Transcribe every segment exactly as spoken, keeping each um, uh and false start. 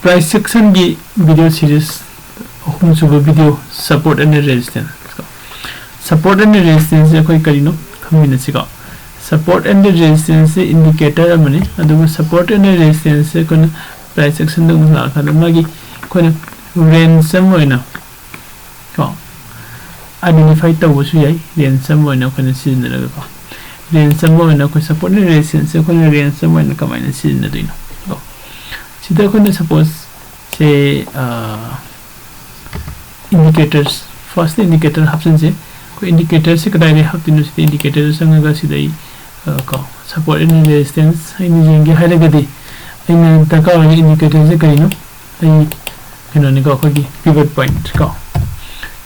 Price actionꯒꯤ video series ꯑꯍꯨꯝꯁꯨꯕ video, support and resistance ꯀꯣ꯫ Support and resistance ꯁꯦ ꯑꯩꯈꯣꯏ ꯀꯔꯤꯅꯣ ꯈꯪꯃꯤꯟꯅꯁꯤꯀꯣ꯫ Support and resistance say indicator ꯑꯃꯅꯤ, ꯑꯗꯨꯒ support and resistance ꯁꯦ ꯑꯩꯈꯣꯏꯅ price actionꯗ ꯑꯃꯨꯛ ꯂꯥꯛꯑꯀꯥꯟꯗ ꯃꯥꯒꯤ ꯑꯩꯈꯣꯏꯅ range ꯑꯃ ꯑꯣꯏꯅ ꯀꯣ identify ꯇꯧꯕꯁꯨ ꯌꯥꯏ, range ꯑꯃ ꯑꯣꯏꯅ ꯑꯩꯈꯣꯏꯅ ꯁꯤꯖꯤꯟꯅꯔꯒꯀꯣ꯫ Range ꯑꯃ ꯑꯣꯏꯅ ꯑꯩꯈꯣꯏ support and resistance ꯁꯦ ꯑꯩꯈꯣꯏꯅ range ꯑꯃ ꯑꯣꯏꯅ ꯀꯃꯥꯏꯅ ꯁꯤꯖꯤꯟꯅꯗꯣꯏꯅꯣ ꯀꯣ꯫ ꯁꯤꯗ ꯑꯩꯈꯣꯏꯅ suppose ꯁꯦ indicators, first indicator ꯍꯥꯞꯆꯤꯟꯁꯦ꯫ ꯑꯩꯈꯣꯏ indicator ꯁꯦ ꯀꯗꯥꯏꯗꯒꯤ ꯍꯥꯞꯇꯣꯏꯅꯣ? ꯁꯤꯗ indicator ꯗ ꯆꯪꯉꯒ ꯁꯤꯗꯩ ꯀꯣ support and resistance ꯑꯩꯅ ꯌꯦꯡꯒꯦ ꯍꯥꯏꯔꯒꯗꯤ ꯑꯩꯅ ꯗꯔꯀꯥꯔ ꯑꯣꯏꯕ indicator ꯁꯦ ꯀꯔꯤꯅꯣ? ꯑꯩ ꯀꯩꯅꯣꯅꯤꯀꯣ, ꯑꯩꯈꯣꯏꯒꯤ pivot point ꯀꯣ,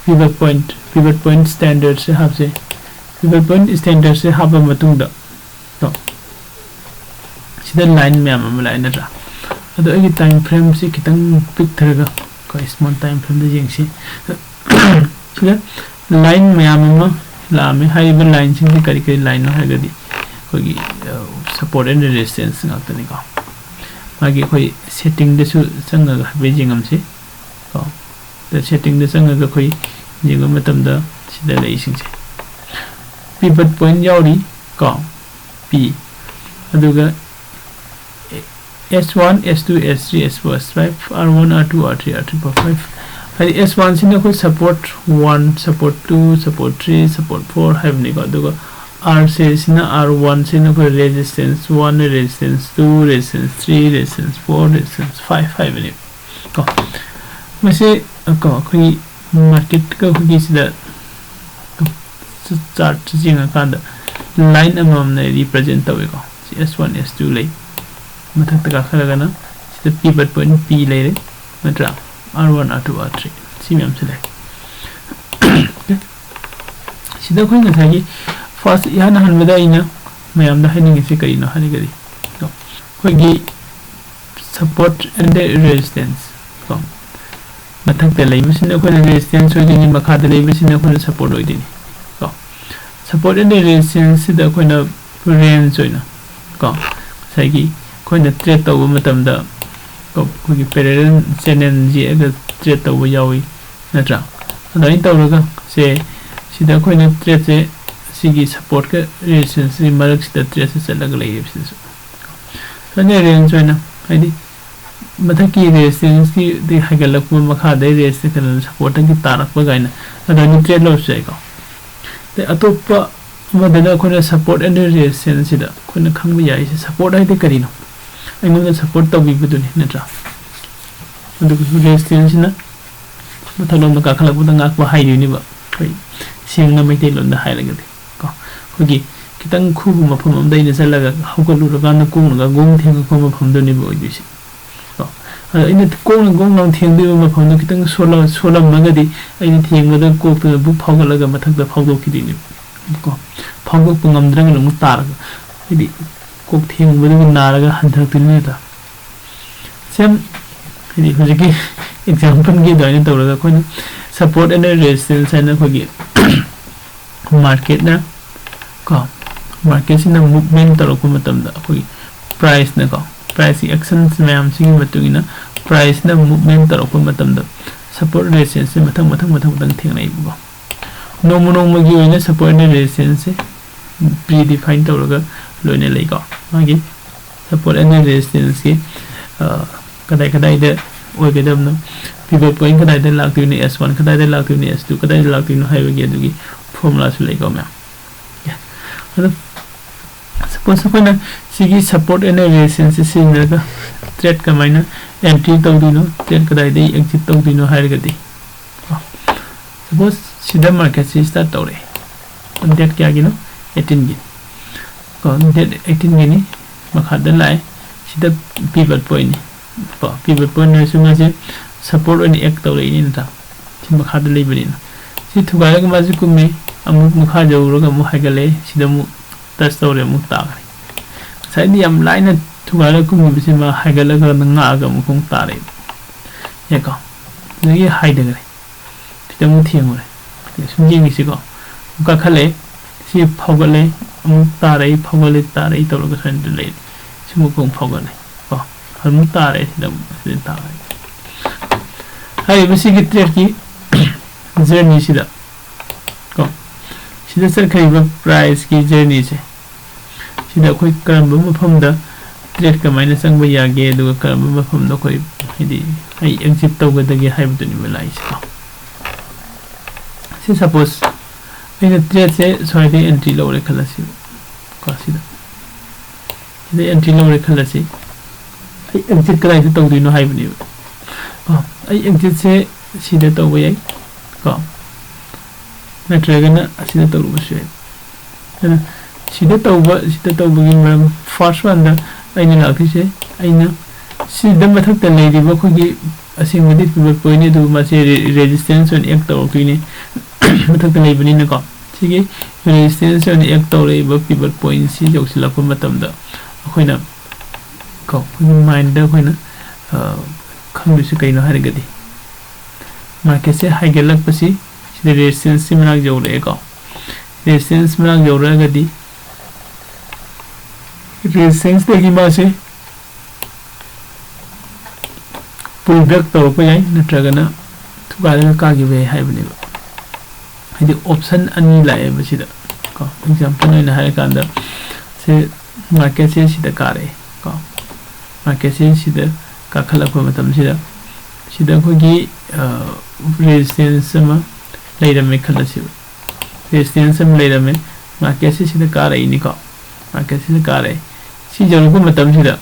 pivot point, pivot point standard ꯁꯦ ꯍꯥꯞꯁꯦ꯫ Pivot point standard ꯁꯦ ꯍꯥꯞꯄ ꯃꯇꯨꯡꯗ ꯀꯣ ꯁꯤꯗ line ꯃꯌꯥꯝ ꯑꯃ ꯂꯥꯛꯑꯦ ꯅꯠꯇ꯭ꯔꯥ? ꯑꯗꯣ ꯑꯩꯒꯤ time frame ꯁꯤ ꯈꯤꯇꯪ ꯄꯤꯛꯊꯔꯒ ꯑꯩꯈꯣꯏ small time frame ꯗ ꯌꯦꯡꯁꯤ꯫ ꯁꯤꯗ line ꯃꯌꯥꯝ ꯑꯃ ꯂꯥꯛꯑꯝꯃꯦ꯫ ꯍꯥꯏꯔꯤꯕ line ꯁꯤꯡꯁꯤ ꯀꯔꯤ ꯀꯔꯤ line ꯅꯣ ꯍꯥꯏꯔꯒꯗꯤ ꯑꯩꯈꯣꯏꯒꯤ support and resistance ꯉꯥꯛꯇꯅꯤꯀꯣ꯫ ꯃꯥꯒꯤ ꯑꯩꯈꯣꯏ setting ꯗꯁꯨ ꯆꯪꯉꯒ ꯍꯥꯏꯐꯦꯠ ꯌꯦꯡꯉꯝꯁꯤ ꯀꯣ꯫ ꯁꯤꯗ setting ꯗ ꯆꯪꯉꯒ ꯑꯩꯈꯣꯏ ꯌꯦꯡꯕ ꯃꯇꯝꯗ ꯁꯤꯗ ꯂꯩꯔꯤꯁꯤꯡꯁꯦ pivot point ꯌꯥꯎꯔꯤ ꯀꯣ, P, ꯑꯗꯨꯒ S one, S two, S three, S four, S five, R one, R two, R three, R three, R four, R five꯫ ꯍꯥꯏꯗꯤ S one ꯁꯤꯅ ꯑꯩꯈꯣꯏ support one, support two, support three, support four ꯍꯥꯏꯕꯅꯤꯀꯣ꯫ ꯑꯗꯨꯒ R ꯁꯦ ꯁꯤꯅ, R one ꯁꯤꯅ ꯑꯩꯈꯣꯏ resistance one, resistance two, resistance three, resistance four, resistance five ꯍꯥꯏꯕꯅꯦ ꯀꯣ꯫ ꯃꯁꯤ ꯀꯣ ꯑꯩꯈꯣꯏꯒꯤ market ꯀ ꯑꯩꯈꯣꯏꯒꯤ ꯁꯤꯗ chart ꯁꯤ ꯌꯦꯡꯉꯀꯥꯟꯗ line ꯑꯃꯃꯝꯅ represent ꯇꯧꯋꯦꯀꯣ꯫ ꯁꯤ S one, S two ꯂꯩ, ꯃꯊꯛꯇ ꯀꯥꯈꯠꯂꯒꯅ ꯁꯤꯗ pivot point P ꯂꯩꯔꯦ ꯅꯠꯇ꯭ꯔꯥ? R one, R two, R three ꯁꯤ ꯃꯌꯥꯝꯁꯤ ꯂꯩ꯫ ꯁꯤꯗ ꯑꯩꯈꯣꯏ ꯉꯁꯥꯏꯒꯤ first ꯏꯍꯥꯟ ꯑꯍꯥꯟꯕꯗ ꯑꯩꯅ ꯃꯌꯥꯝꯗ ꯍꯥꯏꯅꯤꯡꯉꯤꯁꯦ ꯀꯔꯤꯅꯣ ꯍꯥꯏꯔꯒꯗꯤ ꯀꯣ ꯑꯩꯈꯣꯏꯒꯤ support and resistance ꯀꯣ ꯃꯊꯛꯇ ꯂꯩꯕꯁꯤꯅ ꯑꯩꯈꯣꯏꯅ resistance ꯑꯣꯏꯗꯣꯏꯅꯤ, ꯃꯈꯥꯗ ꯂꯩꯕꯁꯤꯅ ꯑꯩꯈꯣꯏꯅ support ꯑꯣꯏꯗꯣꯏꯅꯤ ꯀꯣ꯫ Support and resistance ꯁꯤꯗ ꯑꯩꯈꯣꯏꯅ range ꯑꯣꯏꯅ ꯀꯣ ꯉꯁꯥꯏꯒꯤ ꯑꯩꯈꯣꯏꯅ trade ꯇꯧꯕ ꯃꯇꯝꯗ ꯑꯩꯈꯣꯏꯒꯤ parallel channel ꯌꯦꯛꯑꯒ trade ꯇꯧꯕ ꯌꯥꯎꯏ, ꯅꯠꯇ꯭ꯔꯥ? ꯑꯗꯨꯃꯥꯏꯅ ꯇꯧꯔꯒ ꯁꯦ, ꯁꯤꯗ ꯑꯩꯈꯣꯏꯅ trade ꯁꯦ ꯁꯤꯒꯤ support ꯀ resistance ꯁꯤꯒꯤ ꯃꯔꯛꯁꯤꯗ trade ꯁꯦ ꯆꯠꯂꯒ ꯂꯩꯌꯦꯕ ꯁꯤꯗꯁꯨ꯫ ꯁꯨꯃꯥꯏꯅ range ꯑꯣꯏꯅ, ꯍꯥꯏꯗꯤ ꯃꯊꯛꯀꯤ resistance ꯀꯤꯗꯤ ꯍꯥꯏꯒꯠꯂꯛꯄ, ꯃꯈꯥꯗꯩ resistance ꯀꯩꯅꯣ support ꯇꯒꯤ ꯇꯥꯔꯛꯄ ꯀꯥꯏꯅ ꯑꯗꯨꯃꯥꯏꯅ trade ꯂꯧꯔꯁꯨ ꯌꯥꯏꯀꯣ꯫ ꯑꯗꯩ ꯑꯇꯣꯞꯄ ꯑꯃꯗꯅ ꯑꯩꯈꯣꯏꯅ support and resistance ꯁꯤꯗ ꯑꯩꯈꯣꯏꯅ ꯈꯪꯕ ꯌꯥꯏꯁꯦ, support ꯍꯥꯏꯗꯤ ꯀꯔꯤꯅꯣ? ꯑꯩꯉꯣꯟꯗ support ꯇꯧꯕꯤꯕꯗꯨꯅꯤ, ꯅꯠꯇ꯭ꯔꯥ? ꯑꯗꯨꯒ resistance ꯁꯤꯅ ꯃꯊꯛꯂꯣꯝꯗ ꯀꯥꯈꯠꯂꯛꯄꯗ ꯉꯥꯛꯄ ꯍꯥꯏꯗꯣꯏꯅꯦꯕ, ꯑꯩꯈꯣꯏ ꯁꯦꯡꯅ ꯃꯩꯇꯩꯂꯣꯟꯗ ꯍꯥꯏꯔꯒꯗꯤ ꯀꯣ꯫ ꯑꯩꯈꯣꯏꯒꯤ ꯈꯤꯇꯪ ꯈꯨꯕ ꯃꯐꯝ ꯑꯃꯗ ꯑꯩꯅ ꯆꯠꯂꯒ ꯍꯧꯒꯠꯂꯨꯔꯀꯥꯟꯗ ꯀꯣꯛꯅꯒ ꯒꯣꯡ ꯊꯦꯡꯉꯛꯄ ꯃꯐꯝꯗꯨꯅꯦꯕ ꯑꯣꯏꯗꯣꯏꯁꯦ ꯀꯣ꯫ ꯑꯗꯣ ꯑꯩꯅ ꯀꯣꯛꯅ ꯒꯣꯡ ꯂꯥꯎ ꯊꯦꯡꯗꯣꯏꯕ ꯃꯐꯝꯗꯣ ꯈꯤꯇꯪ ꯁꯣꯜꯂ-, ꯁꯣꯜꯂꯝꯃꯒꯗꯤ ꯑꯩꯅ ꯊꯦꯡꯕꯗ ꯀꯣꯛꯇꯨꯅ ꯕꯨꯛ ꯐꯥꯎꯒꯠꯂꯒ ꯃꯊꯛꯇ ꯐꯥꯎꯗꯣꯛꯈꯤꯗꯣꯏꯅꯦꯕ ꯀꯣ꯫ ꯐꯥꯎꯗꯣꯛꯄ ꯉꯝꯗ꯭ꯔꯒꯅ ꯑꯃꯨꯛ ꯇꯥꯔꯒ, ꯍꯥꯏꯗꯤ ꯀꯣꯛ ꯊꯦꯡꯕꯗꯨꯒꯤ ꯅꯥꯔꯒ ꯍꯟꯊꯔꯛꯇꯣꯏꯅꯤ, ꯅꯠꯇ꯭ꯔꯥ? Same, ꯍꯥꯏꯗꯤ ꯍꯧꯖꯤꯛꯀꯤ example ꯒꯤ ꯑꯗꯨꯃꯥꯏꯅ ꯇꯧꯔꯒ ꯑꯩꯈꯣꯏꯅ support and resistance ꯍꯥꯏꯅ ꯑꯩꯈꯣꯏꯒꯤ market ꯅ ꯀꯣ, market ꯁꯤꯅ movement ꯇꯧꯔꯛꯄ ꯃꯇꯝꯗ ꯑꯩꯈꯣꯏꯒꯤ price ꯅꯀꯣ, price ꯀꯤ actions ꯃꯌꯥꯝꯁꯤꯒꯤ ꯃꯇꯨꯡ ꯏꯟꯅ price ꯅ movement ꯇꯧꯔꯛꯄ ꯃꯇꯝꯗ support resistance ꯁꯦ ꯃꯊꯪ ꯃꯊꯪ ꯃꯊꯪ ꯃꯊꯪ ꯊꯦꯡꯅꯩꯕꯀꯣ꯫ ꯅꯣꯡꯃ ꯅꯣꯡꯃꯒꯤ ꯑꯣꯏꯅ support and resistance say pre define ꯇꯧꯔꯒ ꯂꯣꯏꯅ ꯂꯩꯀꯣ꯫ ꯃꯥꯒꯤ support and resistance ꯀꯤ, ꯑ, ꯀꯗꯥꯏ ꯀꯗꯥꯏꯗ ꯑꯣꯏꯒꯗꯕꯅꯣ, pivot point ꯀꯗꯥꯏꯗ ꯂꯥꯛꯇꯣꯏꯅꯣ, S one ꯀꯗꯥꯏꯗ ꯂꯥꯛꯇꯣꯏꯅꯣ, S two ꯀꯗꯥꯏꯗ ꯂꯥꯛꯇꯣꯏꯅꯣ ꯍꯥꯏꯕꯒꯤ ꯑꯗꯨꯒꯤ formula ꯁꯨ ꯂꯩꯀꯣ ꯃꯌꯥꯝ꯫ ꯑꯗꯣ suppose ꯑꯩꯈꯣꯏꯅ ꯁꯤꯒꯤ support and resistance ꯁꯤ ꯁꯤꯖꯤꯟꯅꯔꯒ trade ꯀꯃꯥꯏꯅ entry ꯇꯧꯗꯣꯏꯅꯣ, trade ꯀꯗꯥꯏꯗꯒꯤ exit ꯇꯧꯗꯣꯏꯅꯣ ꯍꯥꯏꯔꯒꯗꯤ, suppose ꯁꯤꯗ market ꯁꯤ start ꯇꯧꯔꯛꯑꯦ꯫ Date ꯀꯌꯥꯒꯤꯅꯣ? Eighteen ꯒꯤ꯫ ꯀꯣ, date eighteen ꯒꯤꯅꯤ꯫ ꯃꯈꯥꯗ ꯂꯥꯛꯑꯦ꯫ ꯁꯤꯗ pivot point ꯅꯤ꯫ ꯀꯣ, pivot point ꯍꯥꯏꯔꯁꯨ ꯃꯥꯁꯦ support ꯑꯣꯏꯅ act ꯇꯧꯔꯛꯏꯅꯤ, ꯅꯠꯇ꯭ꯔꯥ? ꯁꯤ ꯃꯈꯥꯗ ꯂꯩꯕꯅꯤꯅ꯫ ꯁꯤ ꯊꯨꯒꯥꯏꯔꯒ ꯃꯥꯁꯦ ꯀꯨꯝꯃꯦ꯫ ꯑꯃꯨꯛ ꯃꯈꯥ ꯌꯧꯔꯒ ꯑꯃꯨꯛ ꯍꯥꯏꯒꯠꯂꯛꯑꯦ꯫ ꯁꯤꯗ ꯑꯃꯨꯛ touch ꯇꯧꯔꯦ, ꯑꯃꯨꯛ ꯇꯥꯈ꯭ꯔꯦ꯫ ꯉꯁꯥꯏꯗꯤ ꯌꯥꯝ ꯂꯥꯏꯅ ꯊꯨꯒꯥꯏꯔꯒ ꯀꯨꯝꯈꯤꯕꯁꯤ ꯃꯥ ꯍꯥꯏꯒꯠꯂꯒ ꯉꯥꯛꯑꯒ ꯑꯃꯨꯛ ꯈꯣꯡ ꯇꯥꯔꯛꯑꯦ꯫ ꯌꯦꯡꯉꯣ꯫ ꯑꯗꯒꯤ ꯍꯥꯏꯊꯈ꯭ꯔꯦ꯫ ꯁꯤꯗ ꯑꯃꯨꯛ ꯊꯦꯡꯉꯨꯔꯦ꯫ ꯁꯨꯝ ꯌꯦꯡꯉꯤꯁꯤꯀꯣ꯫ ꯑꯃꯨꯛ ꯀꯥꯈꯠꯂꯛꯑꯦ꯫ ꯁꯤ ꯐꯥꯎꯒꯠꯂꯦ꯫ ꯑꯃꯨꯛ ꯇꯥꯔꯛꯏ, ꯐꯥꯎꯒꯠꯂꯦ, ꯇꯥꯔꯛꯏ ꯇꯧꯔꯒ ꯁꯨꯃꯥꯏꯅ ꯂꯩꯔꯦ꯫ ꯁꯤꯃꯨꯛ ꯑꯃꯨꯛ ꯐꯥꯎꯒꯠꯂꯦ꯫ ꯀꯣ꯫ ꯑꯗꯨꯝ ꯇꯥꯔꯦ꯫ ꯁꯤꯗ ꯑꯃꯨꯛ ꯁꯤꯗ ꯇꯥꯔꯦ꯫ ꯍꯥꯏꯔꯤꯕ ꯁꯤꯒꯤ ꯇ꯭ꯔꯦꯠꯀꯤ ꯖꯔꯅꯤꯁꯤꯗ ꯀꯣ, ꯁꯤꯗ ꯆꯠꯈ꯭ꯔꯤꯕ ꯄ꯭ꯔꯥꯏꯁꯀꯤ ꯖꯔꯅꯤꯁꯦ, ꯁꯤꯗ ꯑꯩꯈꯣꯏ ꯀꯔꯝꯕ ꯃꯐꯝꯗ ꯇ꯭ꯔꯦꯠ ꯀꯃꯥꯏꯅ ꯆꯪꯕ ꯌꯥꯒꯦ, ꯑꯗꯨꯒ ꯀꯔꯝꯕ ꯃꯐꯝꯗ ꯑꯩꯈꯣꯏ, ꯍꯥꯏꯗꯤ, ꯑꯩ ꯑꯦꯛꯖꯤꯠ ꯇꯧꯒꯗꯒꯦ ꯍꯥꯏꯕꯗꯨꯅꯦꯕ ꯂꯥꯛꯏꯁꯦꯀꯣ꯫ ꯁꯤ ꯁꯄꯣꯁ ꯑꯩꯅ ꯇ꯭ꯔꯦꯠꯁꯦ ꯁ꯭ꯋꯥꯏꯗ ꯑꯦꯟꯇ꯭ꯔꯤ ꯂꯧꯔꯦ ꯈꯜꯂꯁꯤ ꯀꯣ, ꯁꯤꯗ, ꯁꯤꯗ ꯑꯦꯟꯇ꯭ꯔꯤ ꯂꯧꯔꯦ ꯈꯜꯂꯁꯤ꯫ ꯑꯩ ꯑꯦꯛꯖꯤꯠ ꯀꯗꯥꯏꯗ ꯇꯧꯗꯣꯏꯅꯣ ꯍꯥꯏꯕꯅꯦꯕ꯫ ꯀꯣ, ꯑꯩ ꯑꯦꯛꯖꯤꯠꯁꯦ ꯁꯤꯗ ꯇꯧꯕ ꯌꯥꯏ ꯀꯣ, ꯅꯠꯇ꯭ꯔꯒꯅ ꯑꯁꯤꯗ ꯇꯧꯔꯨꯕꯁꯨ ꯌꯥꯏ꯫ ꯑꯗꯨꯅ ꯁꯤꯗ ꯇꯧꯕ, ꯁꯤꯗ ꯇꯧꯕꯒꯤ ꯃꯔꯝ, ꯐꯥꯔꯁ ꯋꯥꯟꯗ ꯑꯩꯅ ꯂꯥꯛꯇꯣꯏꯁꯦ, ꯑꯩꯅ ꯁꯤꯗ ꯃꯊꯛꯇ ꯂꯩꯔꯤꯕ ꯑꯩꯈꯣꯏꯒꯤ ꯑꯁꯦꯡꯕꯗꯤ ꯄꯤꯚꯠ ꯄꯣꯏꯟꯅꯤ, ꯑꯗꯨꯕꯨ ꯃꯥꯁꯦ ꯔꯦ-, ꯔꯦꯖꯤꯁꯇꯦꯟꯁ ꯑꯣꯏꯅ ꯑꯦꯛ ꯇꯧꯔꯛꯇꯣꯏꯅꯤ꯫ ꯃꯊꯛꯇ ꯂꯩꯕꯅꯤꯅꯀꯣ, ꯁꯤꯒꯤ ꯔꯦꯖꯤꯁꯇꯦꯟꯁ ꯑꯣꯏꯅ ꯑꯦꯛ ꯇꯧꯔꯛꯏꯕ ꯄꯤꯚꯠ ꯄꯣꯏꯟꯁꯤ ꯌꯧꯁꯤꯜꯂꯛꯄ ꯃꯇꯝꯗ ꯑꯩꯈꯣꯏꯅ ꯀꯣ, ꯑꯩꯈꯣꯏꯒꯤ ꯃꯥꯏꯟꯗ ꯑꯩꯈꯣꯏꯅ, ꯑ, ꯈꯪꯗꯣꯏꯁꯤ ꯀꯩꯅꯣ ꯍꯥꯏꯔꯒꯗꯤ, ꯃꯥꯔꯀꯦꯠꯁꯦ ꯍꯥꯏꯒꯠꯂꯛꯄꯁꯤ ꯁꯤꯗ ꯔꯦꯖꯤꯁꯇꯦꯟꯁꯁꯤ ꯃꯅꯥꯛ ꯌꯧꯔꯛꯑꯦꯀꯣ꯫ ꯔꯦꯖꯤꯁꯇꯦꯟꯁ ꯃꯅꯥꯛ ꯌꯧꯔꯛꯑꯒꯗꯤ, ꯔꯦꯖꯤꯁꯇꯦꯟꯁꯇꯒꯤ ꯃꯥꯁꯦ ꯄꯨꯜ ꯕꯦꯛ ꯇꯧꯔꯛꯄ ꯌꯥꯏ, ꯅꯠꯇ꯭ꯔꯒꯅ ꯊꯨꯒꯥꯏꯔꯒ ꯀꯥꯈꯤꯕ ꯌꯥꯏ ꯍꯥꯏꯕꯅꯦꯕ꯫ ꯍꯥꯏꯗꯤ ꯑꯣꯞꯁꯟ ꯑꯅꯤ ꯂꯥꯛꯑꯦꯕ ꯁꯤꯗ ꯀꯣ꯫ ꯑꯦꯛꯖꯥꯝꯄꯜ ꯑꯣꯏꯅ ꯍꯥꯏꯔꯀꯥꯟꯗ, ꯁꯦ ꯃꯥꯔꯀꯦꯠꯁꯦ ꯁꯤꯗ ꯀꯥꯔꯛꯑꯦ ꯀꯣ, ꯃꯥꯔꯀꯦꯠꯁꯦ ꯁꯤꯗ ꯀꯥꯈꯠꯂꯛꯄ ꯃꯇꯝꯁꯤꯗ, ꯁꯤꯗ ꯑꯩꯈꯣꯏꯒꯤ, ꯑ, ꯔꯦꯖꯤꯁꯇꯦꯟꯁ ꯑꯃ ꯂꯩꯔꯝꯃꯦ ꯈꯜꯂꯁꯦꯕ꯫ ꯔꯦꯖꯤꯁꯇꯦꯟꯁ ꯑꯃ ꯂꯩꯔꯝꯃꯦ, ꯃꯥꯔꯀꯦꯠꯁꯦ ꯁꯤꯗ ꯀꯥꯔꯛꯏꯅꯤꯀꯣ, ꯃꯥꯔꯀꯦꯠꯁꯤꯗ ꯀꯥꯔꯛꯑꯦ꯫ ꯁꯤ ꯌꯧꯔꯛꯄ ꯃꯇꯝꯁꯤꯗ,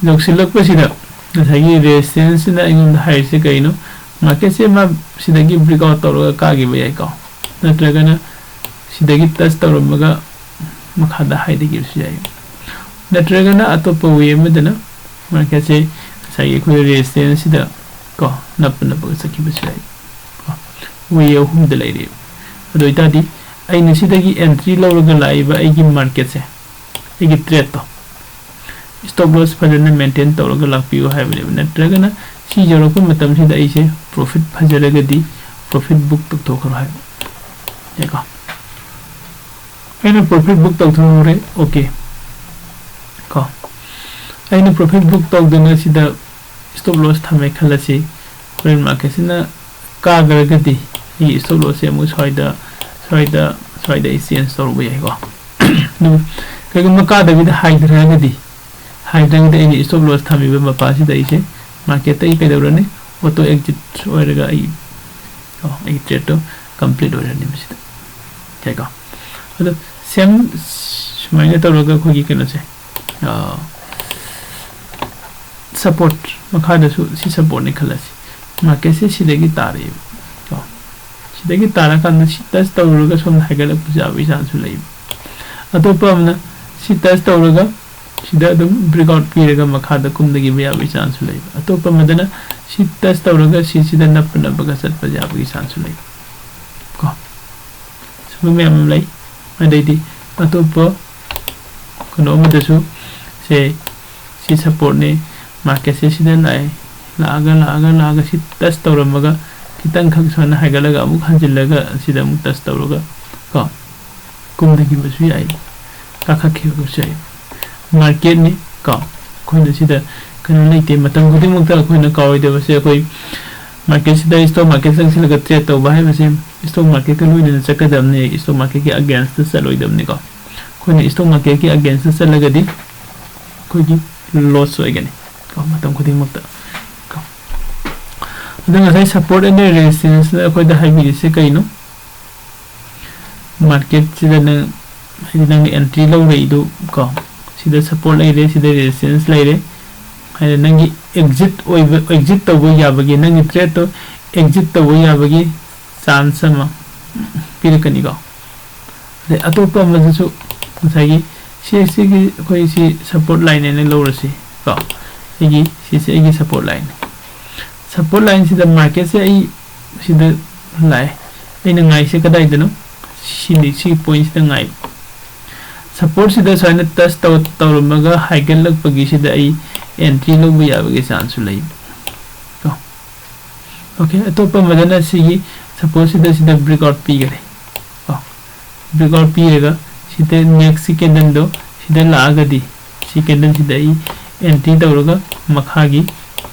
ꯌꯧꯁꯤꯜꯂꯛꯄꯁꯤꯗ ꯉꯁꯥꯏꯒꯤ ꯔꯦꯖꯤꯁꯇꯦꯟꯁꯁꯤꯅ ꯑꯩꯉꯣꯟꯗ ꯍꯥꯏꯔꯤꯁꯦ ꯀꯩꯅꯣ? ꯃꯥꯔꯀꯦꯠꯁꯦ ꯃꯥ ꯁꯤꯗꯒꯤ ꯕ꯭ꯔꯦꯛ ꯑꯥꯎꯠ ꯇꯧꯔꯒ ꯀꯥꯈꯤꯕ ꯌꯥꯏꯀꯣ, ꯅꯠꯇ꯭ꯔꯒꯅ ꯁꯤꯗꯒꯤ ꯇꯆ ꯇꯧꯔꯝꯃꯒ ꯃꯈꯥꯗ ꯍꯥꯏꯊꯈꯤꯕꯁꯨ ꯌꯥꯏ, ꯅꯠꯇ꯭ꯔꯒꯅ ꯑꯇꯣꯞꯄ ꯋꯦ ꯑꯃꯗꯅ ꯃꯥꯔꯀꯦꯠꯁꯦ ꯉꯁꯥꯏꯒꯤ ꯑꯩꯈꯣꯏ ꯔꯦꯖꯤꯁꯇꯦꯟꯁꯁꯤꯗ ꯀꯣ, ꯅꯞꯄ ꯅꯞꯄꯒ ꯆꯠꯈꯤꯕꯁꯨ ꯌꯥꯏ꯫ ꯀꯣ, ꯋꯦ ꯑꯍꯨꯝꯗ ꯂꯩꯔꯦꯕ꯫ ꯑꯗꯨ ꯑꯣꯏꯇꯥꯔꯗꯤ ꯑꯩꯅ ꯁꯤꯗꯒꯤ ꯑꯦꯟꯇ꯭ꯔꯤ ꯂꯧꯔꯒ ꯂꯥꯛꯏꯕ ꯑꯩꯒꯤ ꯃꯥꯔꯀꯦꯠꯁꯦ, ꯑꯩꯒꯤ ꯇ꯭ꯔꯦꯠꯇꯣ, ꯁ꯭ꯇꯣꯞ ꯂꯣꯁ ꯐꯖꯅ ꯃꯦꯟꯇꯦꯟ ꯇꯧꯔꯒ ꯂꯥꯛꯄꯤꯌꯨ ꯍꯥꯏꯕꯅꯦꯕ꯫ ꯅꯠꯇ꯭ꯔꯒꯅ ꯁꯤ ꯌꯧꯔꯛꯄ ꯃꯇꯝꯁꯤꯗ ꯑꯩꯁꯦ ꯄ꯭ꯔꯣꯐꯤꯠ ꯐꯖꯔꯒꯗꯤ ꯄ꯭ꯔꯣꯐꯤꯠ ꯕꯨꯛ ꯇꯧꯊꯣꯛꯈ꯭ꯔꯣ ꯍꯥꯏꯕ꯫ ꯌꯥꯏꯀꯣ? ꯑꯩꯅ ꯄ꯭ꯔꯣꯐꯤꯠ ꯕꯨꯛ ꯇꯧꯊꯣꯛꯍꯧꯔꯦ꯫ ꯑꯣꯀꯦ꯫ ꯀꯣ? ꯑꯩꯅ profit book ꯇꯧꯗꯨꯅ ꯁꯤꯗ stop loss ꯊꯝꯃꯦ ꯈꯜꯂꯁꯤ꯫ ꯍꯣꯔꯦꯟ marketꯁꯤꯅ ꯀꯥꯈ꯭ꯔꯒꯗꯤ ꯑꯩꯒꯤ stop lossꯁꯦ ꯑꯃꯨꯛ ꯁ꯭ꯋꯥꯏꯗ ꯁ꯭ꯋꯥꯏꯗ ꯁ꯭ꯋꯥꯏꯗ ꯑꯩ change ꯇꯧꯔꯨꯕ ꯌꯥꯏꯀꯣ꯫ ꯑꯗꯨ ꯀꯩꯒꯨꯝꯕ ꯀꯥꯗꯕꯤꯗ ꯍꯥꯏꯊꯔꯒꯗꯤ ꯍꯥꯏꯊꯔꯒꯗꯤ ꯑꯩꯅ stop loss ꯊꯝꯃꯤꯕ ꯃꯄꯥꯁꯤꯗ ꯑꯩꯁꯦ marketꯇ ꯑꯩ ꯀꯩꯗꯧꯔꯅꯤ? Auto exit ꯑꯣꯏꯔꯒ ꯑꯩ ꯀꯣ ꯑꯩꯒꯤ tradeꯇꯣ complete ꯑꯣꯏꯔꯅꯤ ꯃꯁꯤꯗ꯫ ꯌꯥꯏꯀꯣ? ꯑꯗꯣ same ꯁꯨꯃꯥꯏꯅ ꯇꯧꯔꯒ ꯑꯩꯈꯣꯏꯒꯤ ꯀꯩꯅꯣꯁꯦ support ꯃꯈꯥꯗꯁꯨ ꯁꯤ supportꯅꯤ ꯈꯜꯂꯁꯤ꯫ Marketꯁꯦ ꯁꯤꯗꯒꯤ ꯇꯥꯔꯛꯑꯦꯕ ꯀꯣ꯫ ꯁꯤꯗꯒꯤ ꯇꯥꯔꯀꯥꯟꯗ ꯁꯤ touch ꯇꯧꯔꯒ ꯁꯣꯝꯗ ꯍꯥꯏꯒꯠꯂꯛꯄꯁꯨ ꯌꯥꯕꯒꯤ chanceꯁꯨ ꯂꯩꯕ꯫ ꯑꯇꯣꯞꯄ ꯑꯃꯅ ꯁꯤ touch ꯇꯧꯔꯒ ꯁꯤꯗ ꯑꯗꯨꯝ breakout ꯄꯤꯔꯒ ꯃꯈꯥꯗ ꯀꯨꯝꯗꯒꯤꯕ ꯌꯥꯕꯒꯤ chanceꯁꯨ ꯂꯩꯕ꯫ ꯑꯇꯣꯞꯄ ꯑꯃꯗꯅ ꯁꯤ touch ꯇꯧꯔꯒ ꯁꯤꯁꯤꯗ ꯅꯞꯄ ꯅꯞꯄꯒ ꯆꯠꯄ ꯌꯥꯕꯒꯤ chanceꯁꯨ ꯂꯩꯕ ꯀꯣ꯫ ꯁꯨꯝꯕ ꯃꯌꯥꯝ ꯑꯃ ꯂꯩ꯫ ꯑꯗꯩꯗꯤ ꯑꯇꯣꯞꯄ ꯀꯩꯅꯣ ꯑꯃꯗꯁꯨ ꯁꯦ ꯁꯤ supportꯅꯤ꯫ Marketꯁꯦ ꯁꯤꯗ ꯂꯥꯛꯑꯦ꯫ ꯂꯥꯛꯑꯒ ꯂꯥꯛꯑꯒ ꯂꯥꯛꯑꯒ ꯁꯤ touch ꯇꯧꯔꯝꯃꯒ ꯈꯤꯇꯪꯈꯛ ꯁꯨꯃꯥꯏꯅ ꯍꯥꯏꯒꯠꯂꯒ ꯑꯃꯨꯛ ꯍꯟꯖꯤꯜꯂꯒ ꯁꯤꯗ ꯑꯃꯨꯛ touch ꯇꯧꯔꯒ ꯀꯣ ꯀꯨꯝꯊꯈꯤꯕꯁꯨ ꯌꯥꯏ, ꯀꯥꯈꯠꯈꯤꯕꯁꯨ ꯌꯥꯏ꯫ Marketꯅꯤ ꯀꯣ꯫ ꯑꯩꯈꯣꯏꯅ ꯁꯤꯗ ꯀꯩꯅꯣ ꯂꯩꯇꯦ꯫ ꯃꯇꯝ ꯈꯨꯗꯤꯡꯃꯛꯇ ꯑꯩꯈꯣꯏꯅ ꯀꯥꯎꯔꯣꯏꯗꯕꯁꯦ ꯑꯩꯈꯣꯏ marketꯁꯤꯗ stock market ꯆꯪꯁꯤꯜꯂꯒ trade ꯇꯧꯕ ꯍꯥꯏꯕꯁꯦ stock marketꯀ ꯂꯣꯏꯅꯅ ꯆꯠꯀꯗꯕꯅꯤ, stock marketꯀꯤ againstꯇ ꯆꯠꯂꯣꯏꯗꯕꯅꯤꯀꯣ꯫ ꯑꯩꯈꯣꯏꯅ stock marketꯀꯤ againstꯇ ꯆꯠꯂꯒꯗꯤ ꯑꯩꯈꯣꯏꯒꯤ loss ꯑꯣꯏꯒꯅꯤ ꯀꯣ, ꯃꯇꯝ ꯈꯨꯗꯤꯡꯃꯛꯇ ꯀꯣ꯫ ꯑꯗꯣ ꯉꯁꯥꯏ support and resistanceꯅ ꯑꯩꯈꯣꯏꯗ ꯍꯥꯏꯕꯤꯔꯤꯁꯦ ꯀꯩꯅꯣ? Marketꯁꯤꯗ ꯅꯪ ꯍꯥꯏꯗꯤ ꯅꯪꯅ entry ꯂꯧꯔꯛꯏꯗꯨ ꯀꯣ, ꯁꯤꯗ support ꯂꯩꯔꯦ, ꯁꯤꯗ resistance ꯂꯩꯔꯦ꯫ ꯍꯥꯏꯗꯤ ꯅꯪꯒꯤ exit ꯑꯣꯏꯕ, exit ꯇꯧꯕ ꯌꯥꯕꯒꯤ, ꯅꯪꯒꯤ tradeꯇꯣ exit ꯇꯧꯕ ꯌꯥꯕꯒꯤ chance ꯑꯃ ꯄꯤꯔꯛꯀꯅꯤꯀꯣ꯫ ꯑꯗꯩ ꯑꯇꯣꯞꯄ ꯑꯃꯗꯁꯨ ꯉꯁꯥꯏꯒꯤ ꯁꯤ ꯁꯤꯒꯤ ꯑꯩꯈꯣꯏ ꯁꯤ support line ꯍꯥꯏꯅ ꯂꯧꯔꯁꯤ ꯀꯣ꯫ ꯑꯩꯒꯤ ꯁꯤꯁꯦ ꯑꯩꯒꯤ support line꯫ Support lineꯁꯤꯗ marketꯁꯦ ꯑꯩ ꯁꯤꯗ ꯂꯥꯛꯑꯦ꯫ ꯑꯩꯅ ꯉꯥꯏꯁꯦ ꯀꯗꯥꯏꯗꯅꯣ? ꯁꯤꯅꯤ, ꯁꯤꯒꯤ pointꯁꯤꯗ ꯉꯥꯏꯕ꯫ Supportꯁꯤꯗ ꯁꯨꯃꯥꯏꯅ touch ꯇꯧ-, ꯇꯧꯔꯝꯃꯒ ꯍꯥꯏꯒꯠꯂꯛꯄꯒꯤꯁꯤꯗ ꯑꯩ entry ꯂꯧꯕ ꯌꯥꯕꯒꯤ chanceꯁꯨ ꯂꯩ ꯀꯣ꯫ Okay, ꯑꯇꯣꯞꯄ ꯑꯃꯗꯅ ꯁꯤꯒꯤ supportꯁꯤꯗ ꯁꯤꯗ breakout ꯄꯤꯈꯔꯦ ꯀꯣ꯫ Breakout ꯄꯤꯔꯒ ꯁꯤꯗ next candleꯗꯣ ꯁꯤꯗ ꯂꯥꯛꯑꯒꯗꯤ ꯁꯤ candleꯁꯤꯗ ꯑꯩ ꯑꯦꯟꯇ꯭ꯔꯤ ꯇꯧꯔꯒ ꯃꯈꯥꯒꯤ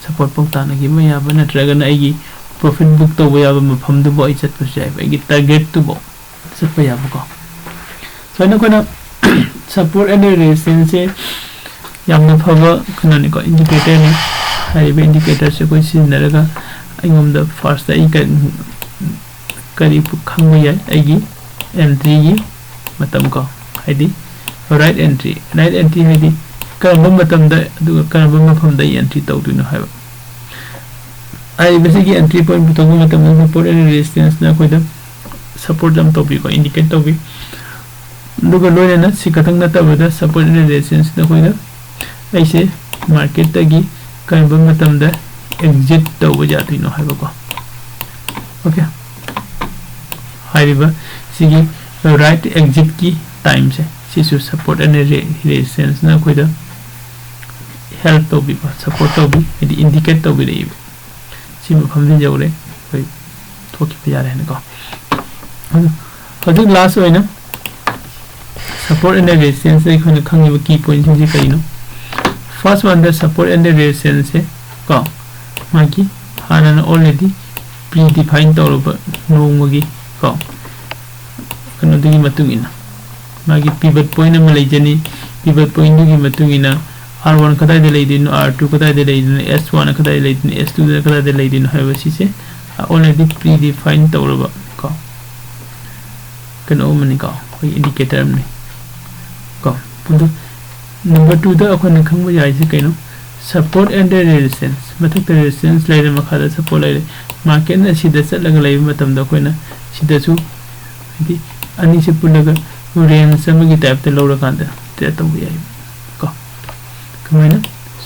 ꯁꯄꯣꯔꯠꯐꯥꯎ ꯇꯥꯟꯅꯈꯤꯕ ꯌꯥꯕ, ꯅꯠꯇ꯭ꯔꯒꯅ ꯑꯩꯒꯤ ꯄ꯭ꯔꯣꯐꯤꯠ ꯕꯨꯛ ꯇꯧꯕ ꯌꯥꯕ ꯃꯐꯝꯗꯨꯐꯥꯎ ꯑꯩ ꯆꯠꯄꯁꯨ ꯌꯥꯏꯕ, ꯑꯩꯒꯤ ꯇꯥꯔꯒꯦꯠꯇꯨꯐꯥꯎ ꯆꯠꯄ ꯌꯥꯕꯀꯣ꯫ ꯁꯨꯃꯥꯏꯅ ꯑꯩꯈꯣꯏꯅ ꯁꯄꯣꯔꯠ ꯑꯦꯟ ꯔꯦꯁꯤꯁꯇꯦꯟꯁꯁꯦ ꯌꯥꯝꯅ ꯐꯕ ꯀꯩꯅꯣꯅꯤꯀꯣ, ꯏꯟꯗꯤꯀꯦꯇꯔꯅꯤ꯫ ꯍꯥꯏꯔꯤꯕ ꯏꯟꯗꯤꯀꯦꯇꯔꯁꯦ ꯑꯩꯈꯣꯏ ꯁꯤꯖꯤꯟꯅꯔꯒ ꯑꯩꯉꯣꯟꯗ ꯐꯥꯔꯁꯇ ꯑꯩ ꯀ- ꯀꯔꯤ ꯈꯪꯕ ꯌꯥꯏ? ꯑꯩꯒꯤ ꯑꯦꯟꯇ꯭ꯔꯤꯒꯤ ꯃꯇꯝ ꯀꯣ, ꯍꯥꯏꯗꯤ ꯔꯥꯏꯠ ꯑꯦꯟꯇ꯭ꯔꯤ꯫ ꯔꯥꯏꯠ ꯑꯦꯟꯇ꯭ꯔꯤ ꯍꯥꯏꯗꯤ ꯀꯔꯝꯕ ꯃꯇꯝꯗ ꯑꯗꯨꯒ ꯀꯔꯝꯕ ꯃꯐꯝꯗ ꯑꯩ ꯑꯦꯟꯇ꯭ꯔꯤ ꯇꯧꯗꯣꯏꯅꯣ ꯍꯥꯏꯕ꯫ ꯍꯥꯏꯔꯤꯕꯁꯤꯒꯤ ꯑꯦꯟꯇ꯭ꯔꯤ ꯄꯣꯏꯟꯠ ꯄꯨꯊꯣꯛꯄ ꯃꯇꯝꯗ ꯁꯄꯣꯔꯠ ꯑꯦꯟ ꯔꯦꯁꯤꯁꯇꯦꯟꯁꯅ ꯑꯩꯈꯣꯏꯗ ꯁꯄꯣꯔꯠ ꯑꯃ ꯇꯧꯕꯤꯀꯣ, ꯏꯟꯗꯤꯀꯦꯠ ꯇꯧꯕꯤ꯫ ꯑꯗꯨꯒ ꯂꯣꯏꯅꯅ ꯁꯤ ꯈꯛꯇꯪ ꯅꯠꯇꯕꯗ ꯁꯄꯣꯔꯠ ꯑꯦꯟ ꯔꯦꯁꯤꯁꯇꯦꯟꯁꯅ ꯑꯩꯈꯣꯏꯗ ꯑꯩꯁꯦ ꯃꯥꯔꯀꯦꯠꯇꯒꯤ ꯀꯔꯝꯕ ꯃꯇꯝꯗ ꯑꯦꯛꯖꯤꯠ ꯇꯧꯕ ꯌꯥꯗꯣꯏꯅꯣ ꯍꯥꯏꯕꯀꯣ꯫ ꯑꯣꯀꯦ, ꯍꯥꯏꯔꯤꯕ ꯁꯤꯒꯤ ꯔꯥꯏꯠ ꯑꯦꯛꯖꯤꯠꯀꯤ ꯇꯥꯏꯝꯁꯦ, ꯁꯤꯁꯨ ꯁꯄꯣꯔꯠ ꯑꯦꯟ ꯔꯦꯁꯤꯁꯇꯦꯟꯁꯅ ꯑꯩꯈꯣꯏꯗ ꯍꯦꯜꯞ ꯇꯧꯕꯤꯕ, ꯁꯄꯣꯔꯠ ꯇꯧꯕꯤ, ꯍꯥꯏꯗꯤ ꯏꯟꯗꯤꯀꯦꯠ ꯇꯧꯕꯤꯔꯛꯏꯕ꯫ ꯁꯤ ꯃꯐꯝꯁꯤ ꯌꯧꯔꯦ, ꯑꯩꯈꯣꯏ ꯊꯣꯛꯈꯤꯕ ꯌꯥꯔꯦ ꯍꯥꯏꯅꯀꯣ꯫ ꯑꯗꯨ ꯍꯧꯖꯤꯛ ꯂꯥꯁ ꯑꯣꯏꯅ ꯁꯄꯣꯔꯠ ꯑꯦꯟ ꯔꯦꯁꯤꯁꯇꯦꯟꯁ ꯑꯩꯈꯣꯏꯅ ꯈꯪꯉꯤꯕ ꯀꯤ ꯄꯣꯏꯟꯠꯁꯤꯡꯁꯦ ꯀꯔꯤꯅꯣ? ꯐꯥꯔꯁ ꯋꯥꯟꯗ ꯁꯄꯣꯔꯠ ꯑꯦꯟ ꯔꯦꯁꯤꯁꯇꯦꯟꯁꯁꯦ ꯀꯣ, ꯃꯥꯒꯤ ꯍꯥꯟꯅꯅ ꯑꯣꯜꯔꯦꯗꯤ ꯄ꯭ꯔꯤ ꯗꯤꯐꯥꯏꯟ ꯇꯧꯔꯕ ꯅꯣꯡꯃꯒꯤ ꯀꯣ ꯀꯩꯅꯣꯗꯨꯒꯤ ꯃꯇꯨꯡ ꯏꯟꯅ ꯃꯥꯒꯤ ꯄꯤꯚꯠ ꯄꯣꯏꯟꯠ ꯑꯃ ꯂꯩꯖꯅꯤ꯫ ꯄꯤꯚꯠ ꯄꯣꯏꯟꯠꯗꯨꯒꯤ ꯃꯇꯨꯡ ꯏꯟꯅ ꯑꯥꯔ ꯋꯥꯟ ꯀꯗꯥꯏꯗ ꯂꯩꯗꯣꯏꯅꯣ, ꯑꯥꯔ ꯇꯨ ꯀꯗꯥꯏꯗ ꯂꯩꯗꯣꯏꯅꯣ, ꯑꯦꯁ ꯋꯥꯟ ꯀꯗꯥꯏꯗ ꯂꯩꯗꯣꯏꯅꯣ, ꯑꯦꯁ ꯇꯨꯗ ꯀꯗꯥꯏꯗ ꯂꯩꯗꯣꯏꯅꯣ ꯍꯥꯏꯕ ꯁꯤꯁꯦ ꯑꯣꯜꯔꯦꯗꯤ ꯄ꯭ꯔꯤ ꯗꯤꯐꯥꯏꯟ ꯇꯧꯔꯕ ꯀꯣ ꯀꯩꯅꯣ ꯑꯃꯅꯤꯀꯣ, ꯑꯩꯈꯣꯏ ꯏꯟꯗꯤꯀꯦꯇꯔ ꯑꯃꯅꯤ ꯀꯣ꯫ ꯑꯗꯨ ꯅꯝꯕꯔ ꯇꯨꯗ ꯑꯩꯈꯣꯏꯅ ꯈꯪꯕ ꯌꯥꯏꯁꯦ ꯀꯩꯅꯣ? Support and resistance. ꯃꯊꯛꯇ ꯔꯦꯁꯤꯁꯇꯦꯟꯁ ꯂꯩꯔꯦ, ꯃꯈꯥꯗ ꯁꯄꯣꯔꯠ ꯂꯩꯔꯦ꯫ ꯃꯥꯔꯀꯦꯠꯅ ꯁꯤꯗ ꯆꯠꯂꯒ ꯂꯩꯕ ꯃꯇꯝꯗ ꯑꯩꯈꯣꯏꯅ ꯁꯤꯗꯁꯨ, ꯍꯥꯏꯗꯤ, ꯑꯅꯤꯁꯤ ꯄꯨꯜꯂꯒ ꯔꯦꯟꯖ ꯑꯃꯒꯤ ꯇꯥꯏꯞꯇ ꯂꯧꯔꯀꯥꯟꯗ ꯇ꯭ꯔꯦꯗ ꯇꯧꯕ ꯌꯥꯏ ꯀꯣ꯫ ꯀꯃꯥꯏꯅ?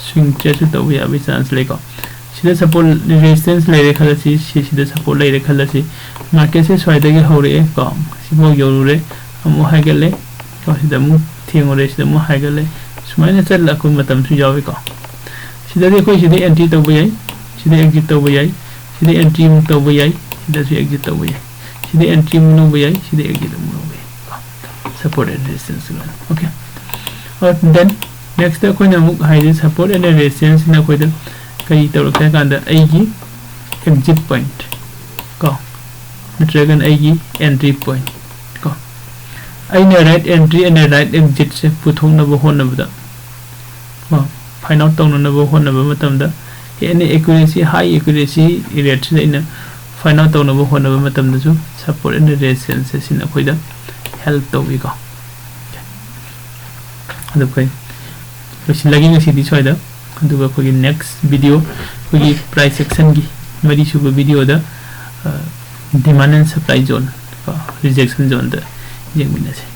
ꯁ꯭ꯋꯤꯡ ꯇ꯭ꯔꯦꯗꯁꯨ ꯇꯧꯕ ꯌꯥꯕꯒꯤ ꯆꯥꯟꯁ ꯂꯩꯀꯣ꯫ ꯁꯤꯗ ꯁꯄꯣꯔꯠ, ꯔꯦꯁꯤꯁꯇꯦꯟꯁ ꯂꯩꯔꯦ ꯈꯜꯂꯁꯤ, ꯁꯤ, ꯁꯤꯗ ꯁꯄꯣꯔꯠ ꯂꯩꯔꯦ ꯈꯜꯂꯁꯤ꯫ ꯃꯥꯔꯀꯦꯠꯁꯦ ꯁ꯭ꯋꯥꯏꯗꯒꯤ ꯍꯧꯔꯛꯑꯦ ꯀꯣ, ꯁꯤꯐꯥꯎ ꯌꯧꯔꯨꯔꯦ, ꯑꯃꯨꯛ ꯍꯥꯏꯒꯠꯂꯦ ꯀꯣ, ꯁꯤꯗ ꯑꯃꯨꯛ ꯊꯦꯡꯉꯨꯔꯦ, ꯁꯤꯗ ꯑꯃꯨꯛ ꯍꯥꯏꯒꯠꯂꯦ, ꯁꯨꯃꯥꯏꯅ ꯆꯠꯂꯛꯄ ꯃꯇꯝꯁꯨ ꯌꯥꯎꯏꯀꯣ꯫ ꯁꯤꯗꯗꯤ ꯑꯩꯈꯣꯏ ꯁꯤꯗ ꯑꯦꯟꯇ꯭ꯔꯤ ꯇꯧꯕ ꯌꯥꯏ, ꯁꯤꯗ ꯑꯦꯛꯖꯤꯠ ꯇꯧꯕ ꯌꯥꯏ, ꯁꯤꯗ ꯑꯦꯟꯇ꯭ꯔꯤ ꯑꯃꯨꯛ ꯇꯧꯕ ꯌꯥꯏ, ꯁꯤꯗꯁꯨ ꯑꯦꯛꯖꯤꯠ ꯇꯧꯕ ꯌꯥꯏ, ꯁꯤꯗ ꯑꯦꯟꯇ꯭ꯔꯤ ꯑꯃꯨꯛ ꯂꯧꯕ ꯌꯥꯏ, ꯁꯤꯗ ꯑꯦꯛꯖꯤꯠ ꯑꯃꯨꯛ ꯂꯧꯕ ꯌꯥꯏ꯫ Support and resistance line. Okay. Then Next ꯑꯩꯈꯣꯏꯅ ꯑꯃꯨꯛ ꯍꯥꯏꯗꯤ support and resistance ꯁꯤꯅ ꯑꯩꯈꯣꯏꯗ ꯀꯔꯤ ꯇꯧꯔꯛꯀꯦ ꯍꯥꯏ ꯀꯥꯟꯗ ꯑꯩꯒꯤ exit point ꯀꯣ, ꯅꯠꯇ꯭ꯔꯒꯅ ꯑꯩꯒꯤ entry point ꯀꯣ, ꯑꯩꯅ right entry and right exit ꯁꯦ ꯄꯨꯊꯣꯛꯅꯕ ꯍꯣꯠꯅꯕꯗ ꯀꯣ, find out ꯇꯧꯅꯅꯕ ꯍꯣꯠꯅꯕ ꯃꯇꯝꯗ ꯍꯦꯟꯅ accuracy, high accuracy rate ꯁꯤꯗ ꯑꯩꯅ find out ꯇꯧꯅꯕ ꯍꯣꯠꯅꯕ ꯃꯇꯝꯗꯁꯨ support and resistance ꯁꯤꯅ ꯑꯩꯈꯣꯏꯗ help ꯇꯧꯏꯀꯣ꯫ ꯑꯗꯨ ꯑꯩꯈꯣꯏ ꯂꯣꯏꯁꯤꯜꯂꯒꯦ ꯉꯁꯤꯗꯤ ꯁ꯭ꯋꯥꯏꯗ꯫ ꯑꯗꯨꯒ ꯑꯩꯈꯣꯏꯒꯤ next video, ꯑꯩꯈꯣꯏꯒꯤ price action ꯒꯤ ꯃꯔꯤꯁꯨꯕ video ꯗ, ꯑ, demand and supply zone ꯀꯣ, rejection zone ꯗ ꯌꯦꯡꯃꯤꯟꯅꯁꯦ꯫